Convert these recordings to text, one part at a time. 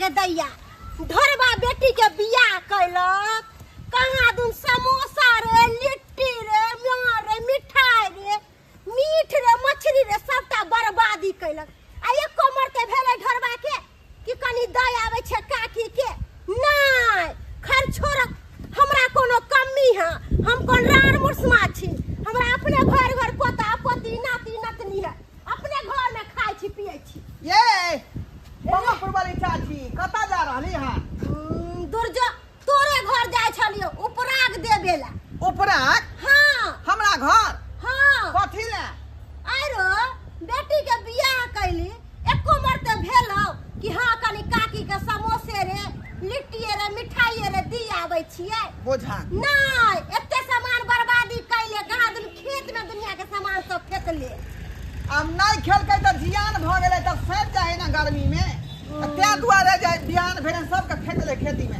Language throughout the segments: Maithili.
गे दैया ढोरबा बेटी के बियाह कैलक कहाँ दुन समोसा रे लिट्टी रे म्यार रे मिठाई रे मीठ रे मछली रे सबटा बर्बादी कैलक आ एको मरते भेलै ढोरबा के कि कनी दय आबै छै काकी के नहि खैर छोड़ हमरा कोनो कमी है हम कोन राण मुसमा छी हमरा अपने घर घर पोता पोती नाती नतनी है अपने घर में खाइ छी पियै छी। ये बमपुर वाली चाची कतऽ जा रहली हँ? दुर्जो तोरे घर जाइ छलियो उपराग देबे ला। उपराग? हाँ। हमरा घर? हाँ। कथी ला? आरो बेटी के बियाह कैली एको मरते भेलो कि हाँ कनी काकी के समोसे रे लिट्टी रे मिठाई रे दी आबै छियै। बोझा नहीं एते सामान बर्बादी कैले कहाँ दिन खेत में दुनिया के सामान सब फेंकले। अब नहीं खेलकै तऽ जियान भऽ गेलै तऽ सड़ि जाइ है ना गर्मी में तें दुआरे जे बियान भेलै सबके फेंकले खेती में।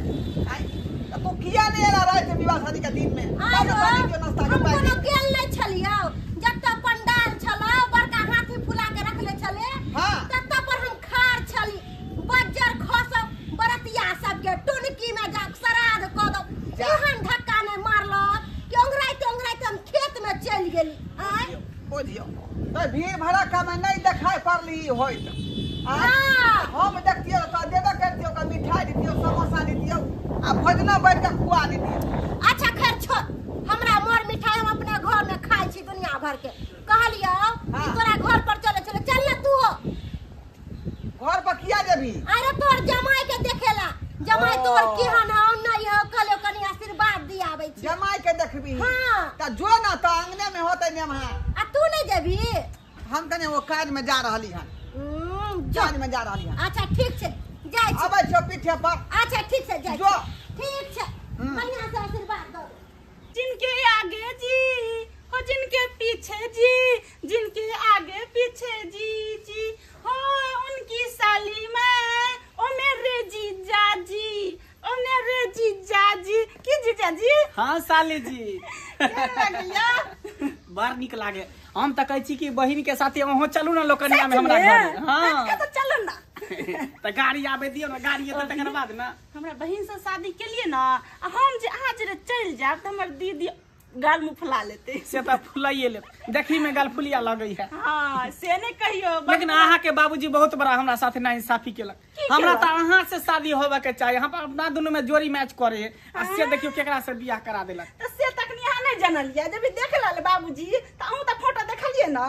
तऽ तू किया नहीं एला राति विवाह शादी के दिन में? आरो नाश्ता के हम पाइ कोनो गेल नहीं छलियौ जतऽ पंडाल छलौ बड़का हाथी फुला के रखले छले हाँ। ततऽ पर हम खार छली बज्जर खसब बरतिया सबके टुनकी में जा श्राद्ध कऽ दब एहन धक्का नहीं मारलक कि ओंघराइते ओंघराइते हम खेत में चलि गेली। आँय बुझियौ तऽ भीड़ भड़क्का में नहीं देखाइ पड़ली होइत। हाँ। हम देखतियौ तऽ देबे करतियौ ओकरा मिठाई दितियौ समोसा दितियौ आ भोजना बैठ के खुआ दितियौ। अच्छा खैर छोड़ हमरा मोर मिठाई हम अपने घर में खाइ छी दुनिया भर के। कहलियौ कि तोरा घर पर चले चले चल ना तू घर पर किया जेबी? अरे तोर जमाई के देखेला जमाई तोर केहन हौ नहीं हौ कहलियौ कनी आशीर्वाद दियाबै छी। जमाई के देखबी? हाँ। तऽ जो ना तऽ अंगने में होतै नेमहा। आ तू नहीं जेबी? हम कने वो काज में जा रहली हन। काज में जा रहली हन। अच्छा ठीक छै जाइ छी। आबै छौ पीठे पर। अच्छा ठीक छै जाइ जो। ठीक छै बढ़िया से आशीर्वाद दो। जिनके आगे जी हो जिनके पीछे जी जिनके आगे पीछे जी जी हो उनकी साली मैं ओ मेरे जीजा जी ओ मेरे जीजा जी। की जीजा जी? हाँ साली जी लगैया बड़ निक लागे। हम तऽ कहै छी कि बहिन के साथे अहूँ चलू ना लोकनिया में हमरा घर। हाँ तऽ चलू ना तऽ गाड़ी आबे दियौ ना गाड़ी एतै तकर बाद ना। हमरा बहिन से शादी केलिए ना आ हम जे अहाँ जे चलि जायब तऽ हमर दीदी गाल मुँह फुला लेते। से तऽ फुलाइए लेत देखी में गाल फुलिया लगै है। हाँ से नहीं कहियो। लेकिन अहाँ के बाबूजी बहुत बड़ा हमरा साथे नाइंसाफी केलक। हमरा तऽ अहाँ से शादी होबे के चाही हम अपना दुनू में जोड़ी मैच करे है आ से देखियो केकरा से बियाह करा देलक। तऽ से तखनी अहाँ नहीं जानलियै जब देख लेल बाबूजी तऽ अहूँ तऽ फोटो देखलियै ना।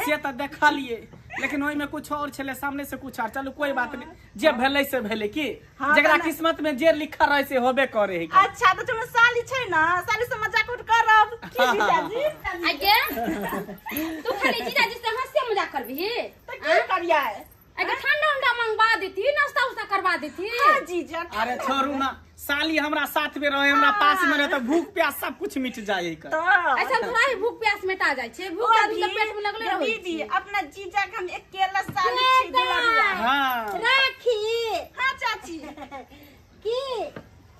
से तऽ देखलियै लेकिन ओहि में कुछ और छलै सामने से कुछ और। चलू कोई बात नहीं जे भेलै से भेलै की जकरा किस्मत में जे लिखल रहे से होबे करे है। अच्छा तऽ तुम साली छै ना साली से मजाक उठ करब की जीजाजी? आगे तू खाली जीजाजी से हंसे मजाक करबी तऽ की करियै? आगे ठंडा उंडा मंगवा देती नाश्ता उस्ता करवा देती। हाँ जीजा। अरे छोड़ू ना साली हमरा साथ में रहे हमरा पास में रहे तो भूख प्यास सब कुछ मिट जाए। ऐसा थोड़ा ही भूख प्यास मिटा जाए छे भूख आदमी के पेट में लगले रहे। दीदी अपना जीजा के हम अकेला साली छी दुलरुआ। हां राखी। हां चाची। की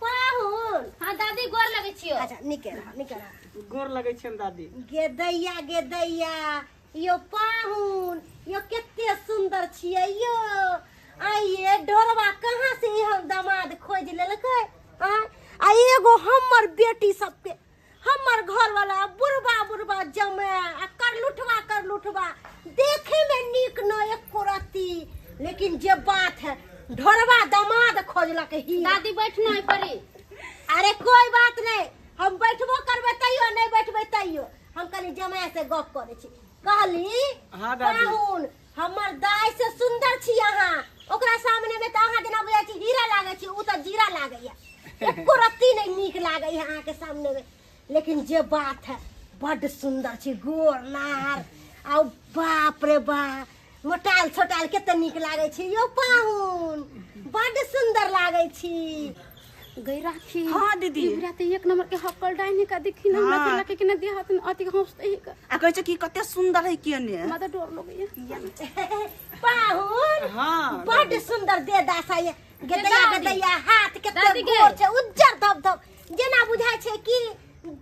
पाहुन? हां दादी गोर लगे छियो। अच्छा निके रह निके रह। गोर लगे छियन दादी। गेदैया गेदैया यो पाहुन यो कते सुंदर छियै यो। आइये ढोरबा कहाँ से हम दामाद खोज लेलकै? आ एगो हमर बेटी सबके हमर घर वाला बुढ़बा बुढ़बा जमे आ करलुठवा करलुठवा देखे में नीक न एको रत्ती लेकिन जे बात है ढोरबा दामाद खोजलक ही। दादी बैठना है परी। अरे कोई बात नहीं हम बैठबो करबै तैयो नहीं बैठबै तैयो हम कनी जमाय से गप करै छी। कहली हाँ दादी। पाहुन हमर दाय से सुंदर छी अहाँ ओकरा सामने में तऽ अहाँ जेना बुझाइ छी हीरा लागै छी उ तऽ जीरा लागैया एको रत्ती नहीं नीक लागै है अहाँ के सामने में। लेकिन जे बात है बड सुंदर छी गोर नार आ बाप रे बा मोटाल छोटाल कते नीक लागै छी यो पाहुन बड सुंदर लागै छी। गई राखी। हाँ दीदी। ई तऽ एक नंबर के हकल डाइनी का देखी ना हमरा हाँ। लगे कि ना देह हाथ अति हंसते ही का। आ कहै छै कि कते सुंदर है किए ने। माता डर लगैया। पाहुन हाँ बड सुंदर दे दासा ये गेदैया गेदैया हाथ कते गोर छै उज्जर धब धब जेना बुझाइ छै कि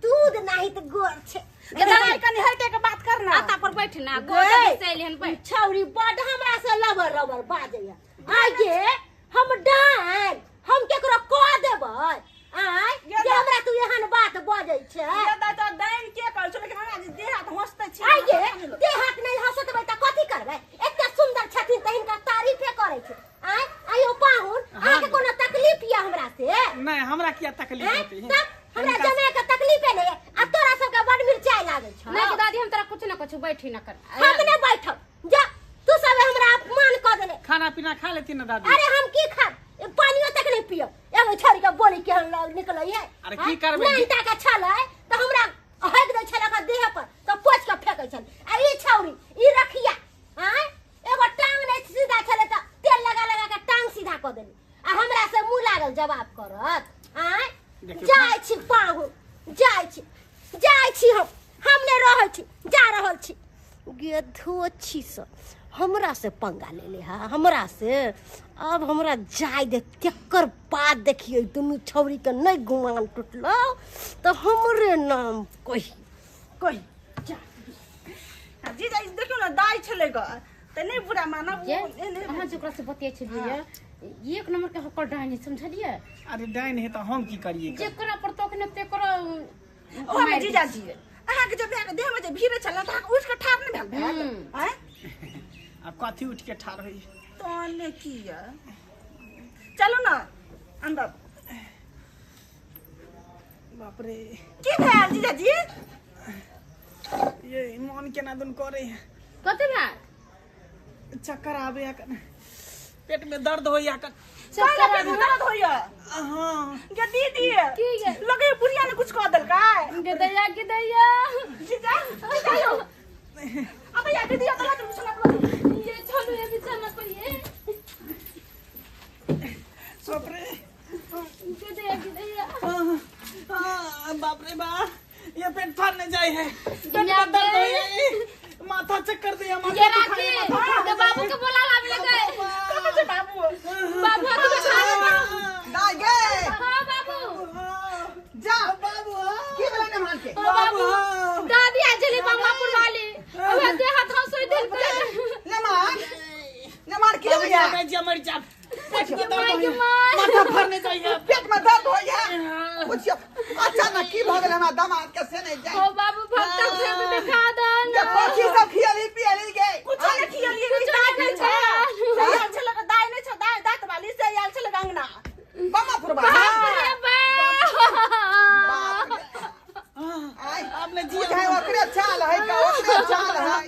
दूध नाही तऽ गोर छै। कनी हटे के बात करना। आता पर बैठ ना गोर से एलिहन बैठ। छौरी बड हमरा से लबर लबर बाजैया। आगे हम हम डाइन हम केकरो कह देबै आय जे हमरा तू एहन बात बजै छै। ये दाइ तो डाइन के कहै छौ, लेकिन हमरा जे देह हाथ हँसते छी। आइ गे देह हाथ नहि हँसतबै तऽ कथी करबै? एते सुन्दर छथिन तऽ हिनकर तारीफे करै छै। आय आइयो पाहुन, अहाँके कोनो तकलीफ यऽ हमरा से? नहीं, हमरा किया तकलीफ आँय? होतै? तब हमरा जमाय के तकलीफे नहीं है आ तोरा सबके बड़ मिरचाई लागै छौ। नहीं कि दादी हम तोरा कुछ न कुछ बैठी न कर। हम नहीं बैठब, जा तू सब हमरा अपमान कऽ देले। खाना पीना खा लेती ना दादी? अरे हम की खाब, पानियो तक नहीं पियब। एगो छोड़ी के बोली केहन लग निकलै है। अरे की करबै? नानटा के छलै तऽ हमरा हगि दै छलै ओकर देह पर तऽ पोछि के फेकै छलै। आ ई छौरी ई रखिया आँय एगो टांग नहीं सीधा छलै तऽ तेल लगा लगा के टांग सीधा कऽ देली आ हमरा से मुँह लागल जवाब करत। आँय जाइ छी पाहुन, जाइ छी, जाइ छी, हम नहि रहै छी, जा रहल छी। गेधो छी से हमरा से पंगा ले ले हा हमरा से। अब हमरा जाय दे, तेकर बाद देखिए दुनू छौरी के नहीं गुमान टूटलो तो हमरे नाम कही कही जा। जीजा देखियौ ने दाइ छलै ग तऽ नहि बुरा मानब। ये अहाँ जे ओकरा से बतियाइ छलियै एक नंबर के हकर डाइन है, समझलियै? अरे डाइन है तऽ हम की करियै? जेकरा पर तकने तेकरा ओहो जीजाजी अहाँके जे देह में जे भीड़ छलै तऽ अहाँके उठि कऽ ठाढ़ नहि भेल भेल? आँय आब कथी उठि के ठाढ़ होइए? तहने की यऽ, चलू ने अंदर। बाप रे, की भेल जीजाजी? ये मन केना दुन करे है। कथी भेल? चक्कर आबे है, पेट में दर्द होइया। चक्कर पेट में दर्द होइया? हाँ। गे दीदी की गे लगे बुढ़िया ने कुछ कह देलकै? गे दैया, गे दैया जीजा जीजा यौ अब या दीदी अब तो बिछौना पर ये चलू, ये बिछौना पर ये बाप रे, गे दैया, गे दैया। बाप रे बाप, ये पेट फाड़ने जाए है, पेट में दर्द होइया, माथा चक्कर दिया, माथा ये राखी तो बाबू के बोला लावे लगे। कतऽ छै बाबू? बाबू के बिछाना पर। दाइ गे। हां बाबू जा बाबू, की भेलै मेहमान के? बाबू दादी आ जली बम्मापुर वाली अब देह हाथ हंसोई देल पे। नमान नमान की हो गया? मैं जा मर जा, पेट में दर्द माय के होइया, माय माथा फाड़ने जाइए, पेट में दर्द होइया। पूछियो अचानक की भऽ गेल हमरा दामाद के से नहीं जाए। ओ बाबू भक्ता से तो दिखा दो ये ना। कथी सब खियली पियली गे? कुछ नहि खियलियै, कुछ दाइ नहि नहि छै। छै। से आयल छलै दाइ नहि छै, दाइ दाँत वाली से आयल छलै अंगना बम्मापुर बाप रे बाप। आय अब ने जिया बुझाय ओकरे चाल है का, ओकरे चाल है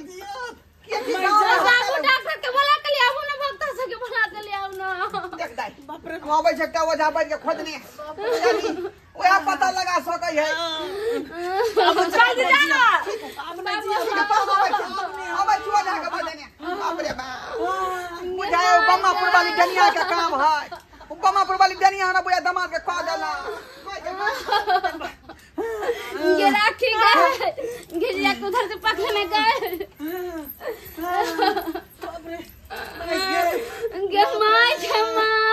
के की गाँव में बाबू डॉक्टर के बोला के ले आऊ ना, भक्ता से के बोला के ले आऊ ना। देख दाइ, बाप रे आबै छै एकटा ओझा बैठ के खोजने, ओएह पता लगा सकै है। चल जा ना। अब ने जिया। ठीक है, पास आबै छी, आबै छी ओझा के बजने। बाप रे बाप, बुझाय बम्मापुर वाली डनिया के काम है। बम्मापुर वाली डनिया ना बुझाय दामाद के कह देला। ये राखी गए गिरिया के उधर से पकड़ने गए। बाप रे, गे माय, गे my.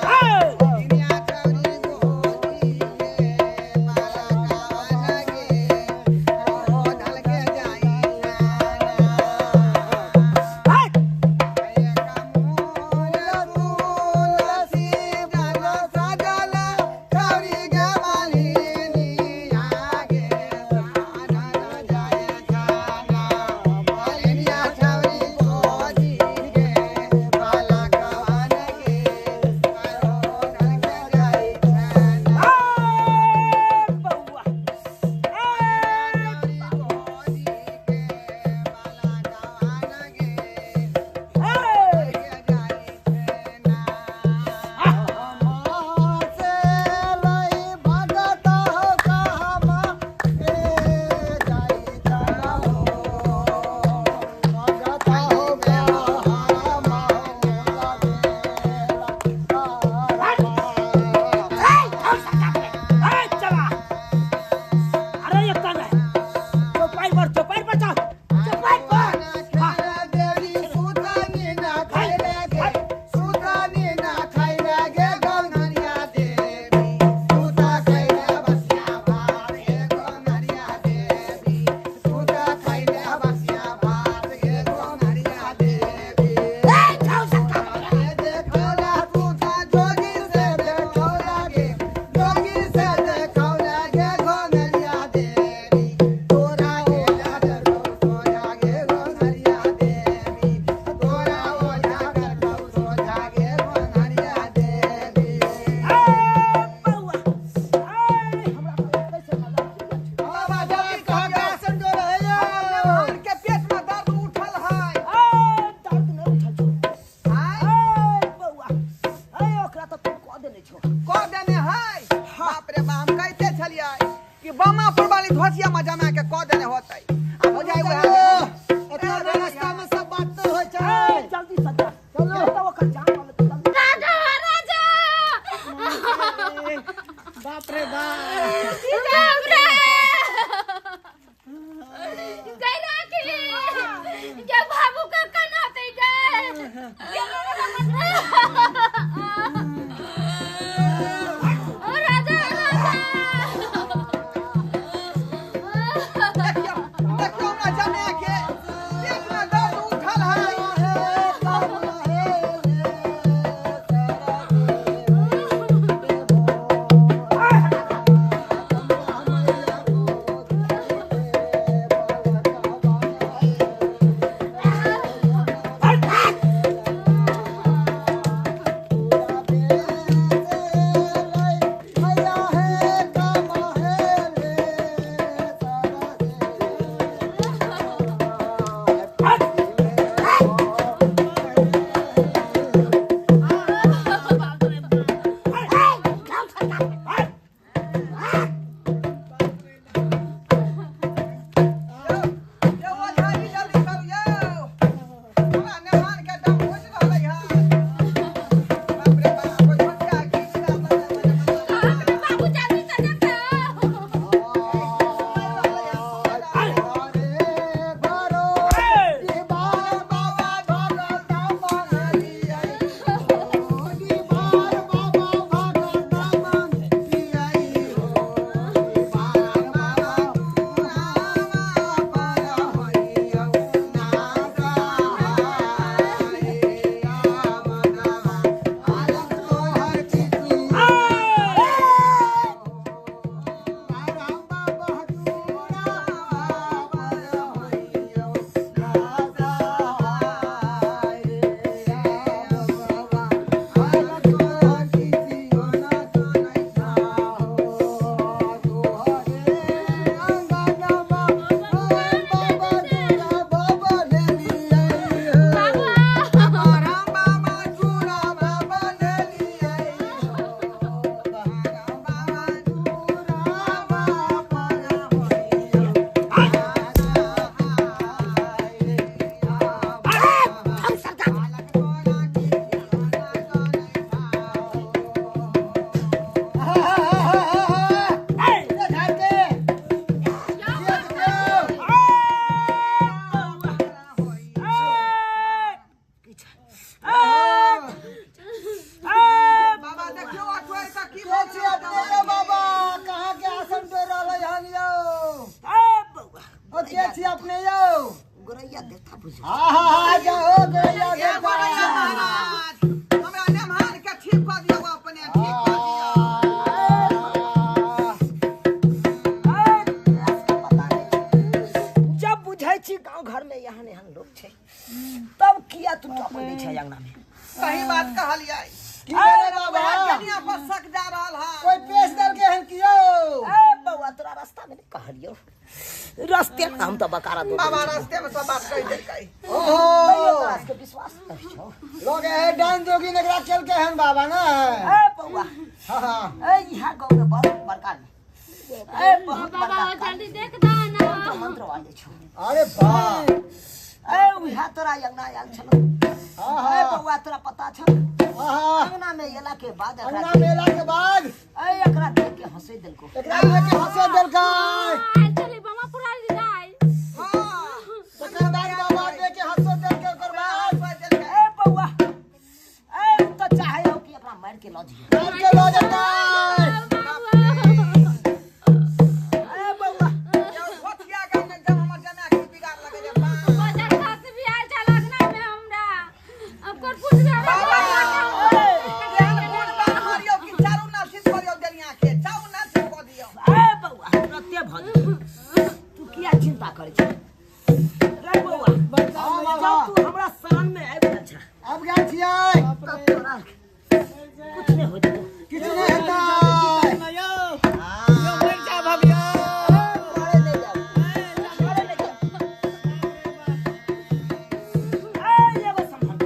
Hey! बाप रे बाप, हम कहते छलियै कि बमापुर वाली धोसिया में जमा के कऽ देने होतै। आ बुझाइ वएह एतना रास्ता में सब बात तो होय छै। जल्दी से जा, चलो तो ओकर जान वाले तो जल्दी। राजा राजा, बाप रे बाप, बाप रे, गई राखी के बाबू का कना ते गए। ओ राजा राजा, देखियौ देखियौ हमरा जमा के पेट में दर्द उठल है। यौ ओझा जी जल्दी करू यौ, हमरा नेमान के दम घुसि रहलै हन। बाप रे बाप, ओहि धोसिया घीच रहलै। बाबू जल्दी से देखो। बाबा देखियौ अठुआइ के की भऽ गेलै। बाबा कहाँ के आसन दे रहलै हन यौ? ओ के छी अपने यौ? गोरैया देवता बुझ। हाँ हाँ हाँ, जाओ गोरैया ए देवता। गोरैया महाराज, हमरा नेमान के ठीक कऽ दियौ, अपने ठीक कऽ दियौ। जब बुझै छी गांव घर में एहन एहन लोग छै तब किया तू टपै दै छै अंगना में? सही बात कहलियै। की भेलै बाबा? कनिया पर शक जा रहल हन। कोई पेश देलकै हन कि यौ? ए बौआ, तोरा रास्ता में नहीं कहलियौ, रास्ते में हम तो बकारा दो। बाबा रास्ते में सब बात कहि देलकै। ओहो, तोरा सबके विश्वास नहीं छौ। लोग है डान जोगी एकरा केलकै हन बाबा ना? ए बौआ, हाँ हाँ, ए यहाँ गाँव में बहुत बड़का ए बहुत बाबा बड़का जल्दी देख दा ना। मंत्र मंत्र वाले छौ। अरे वाह, ए उहा तोरा अंगना आयल छलो। हाँ ए हाँ बौआ, तोरा पता छौ हाँ, अंगना में एला के बाद एकरा अंगना मेला के बाद ए एकरा देख के हंसे देलको। एकरा देख के हंसे देलकै। आयल चली बमापुर वाली दाई। हाँ, तकर बाद बाबा देख के हंसे देलकै, ओकर बाद ए बौआ, ए उ तो चाहे हो कि एकरा मार के ल जिए। मार के ल जेतै। ए बौआ, यौ धोसिया के एकदम हमर जमा के बिगाड़ लगै जे बाप। बाजार सास भी आयल छल अंगना में हमरा। अब कर पूछ रहा। एहन कोन बात मारियौ कि चारू नासित करियौ देलिया के, चारू नासित कऽ दियौ। ए बौआ, तुरते भ जेतौ, तू किया चिंता करै छ रे बौआ? हाँ जब बाबा, तू हमरा शरण में आबि गेल छ आबि गेल छियै। तब तोरा कुछ नहीं हो जेतौ। किछु नहि हेतै। यौ यौ मरि जायब हम यौ। मरे नहि जायब, मरे नहि जायब। ए एगो संभल,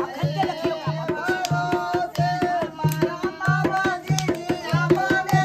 अखन के देखियौ का बात छै। बाबा जी जी अपने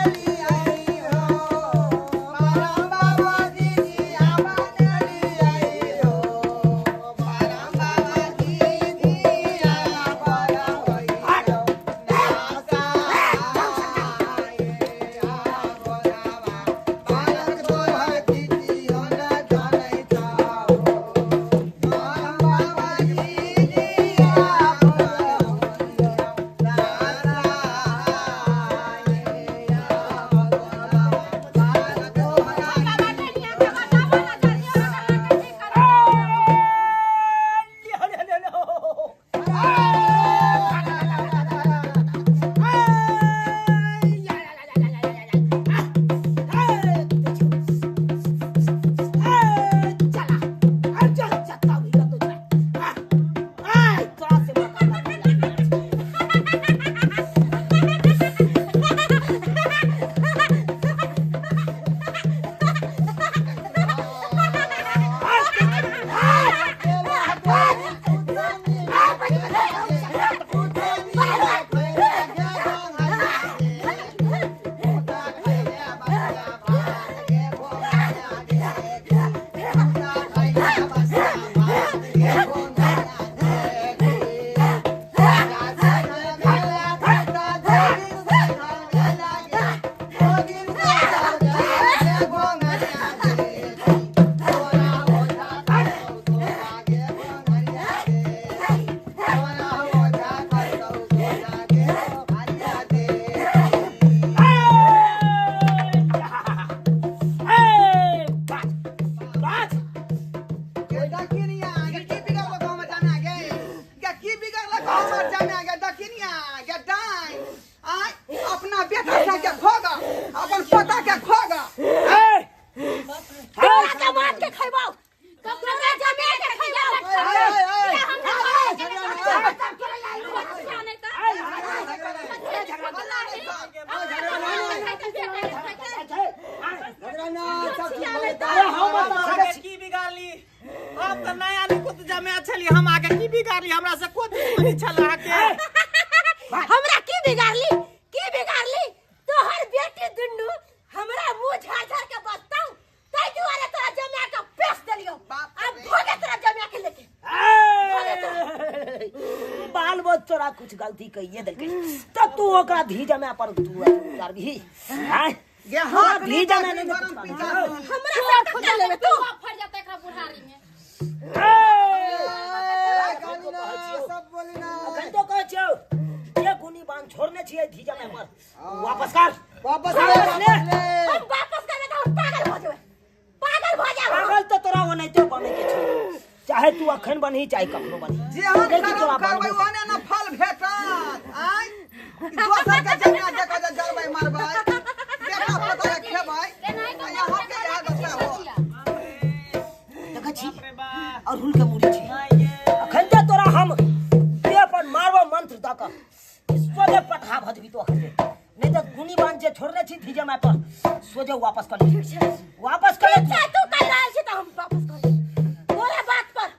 अपन पोता के खोगा ए तोरा जमात के खैबौ तोरा जमे के खैबौ की बिगाड़ली हम त नया निकुत जमे छली हम आके की बिगाड़ली हमरा से को दुश्मनी छल आके हमरा की बिगाड़ली तोहर बेटी दुन्नू हमरा मुंह झाड़ झाड़ के बजतौ तै दुआरे तोरा जमा के पेश देलियौ अब भोगे तोरा जमा के लेके बाल बच्चा तोरा कुछ गलती कहिए देलकै त तू ओकरा धी जमा पर तू करबिही हैं गे हां धी जमा नहीं हमरा से टक्कर लेबे तू फट जाता एकरा बुढ़ारी में सब बोली ना अखन तो कहै छियौ जे गुनी बान छोड़ने छियै धी जमा पर वापस कर वापस ले हम वापस करबे त हम पागल भ जेबै पागल भ जाब पागल त तोरा ओनाहिते बनै के छौ चाहे तू अखन बनही चाहे कखनो बनही जे हम करम करबै ओहने न फल भेटत आय दोसर के जमा जका जरबै मारबै बेटा पोता के खेबै यहाँ के यहाँ दशा हो देखै छी अरहुल के मूड़ी छी अखन त तोरा हम देह पर मारबो मंत्र द क सोझे पटहा भजबी तो अखन नहीं त गुनी बान जे छोड़ने छी धी जमा पर सोझे वापस कर ले वापस कर ले तू कर रहल छी त हम वापस कर ले तोरा बात पर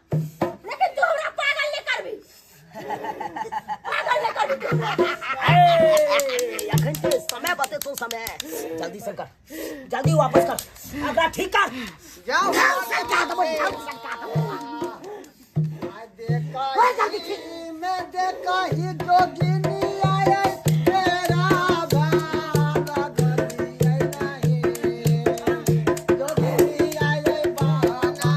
लेकिन तू हमरा पागल नहीं करबी पागल नहीं करबी तू अखन तो समय बते तो समय जल्दी से कर जल्दी वापस कर अगला ठीक कर जाओ सरका दबो जाओ सरका दबो देखा मैं देखा ही जोगिनी आए तेरा बाबा गली नहीं जोगिनी आए बाना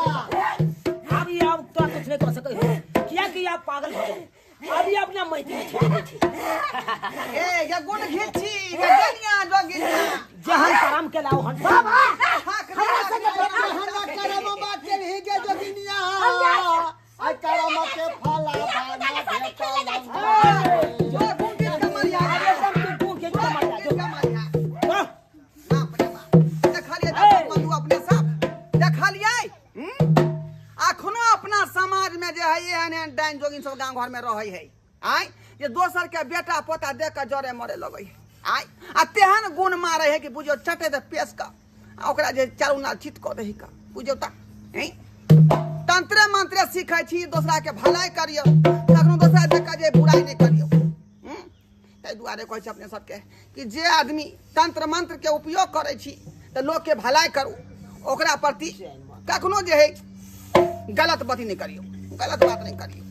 अभी आप तो कुछ नहीं कर सके हो किया कि आप पागल हो गए अभी अपना मैती में छोड़ दे छी ए ये गुण घिची ये दुनिया जोगिनिया जहन करम के लाओ हन बाबा हमरा संगे हमरा करम बात के ही के जोगिनिया आ करम के फला बाना जो गुण घिच के मरिया अरे सब तू गुण के मरिया जो मरिया वाह बाप रे बाप देखलिए त मधु अपने सब देखलिए अखनो अपना समाज में जे है एहन एहन डाइन जोगिन सब गांव घर में रहै है आय जे दोसर के बेटा पोता देख के जरे मरे लगै है आय आ तेहन गुण मारे है कि बुझियौ चटे दे पेश क आ ओकरा जे चारू नाल चित कऽ दही का बुझियौ त हैं तंत्रे मंत्रे सीखै छी दोसरा के भलाई करियौ कखनो दोसरा देख के जे बुराई नहि करियौ ताहि दुआरे कहै छै अपने सबके कि जे आदमी तंत्र मंत्र के उपयोग करै छी तऽ लोकके भलाई करू ओकरा प्रति कखनो जे है गलत बात नहीं करियो गलत बात नहीं करियो।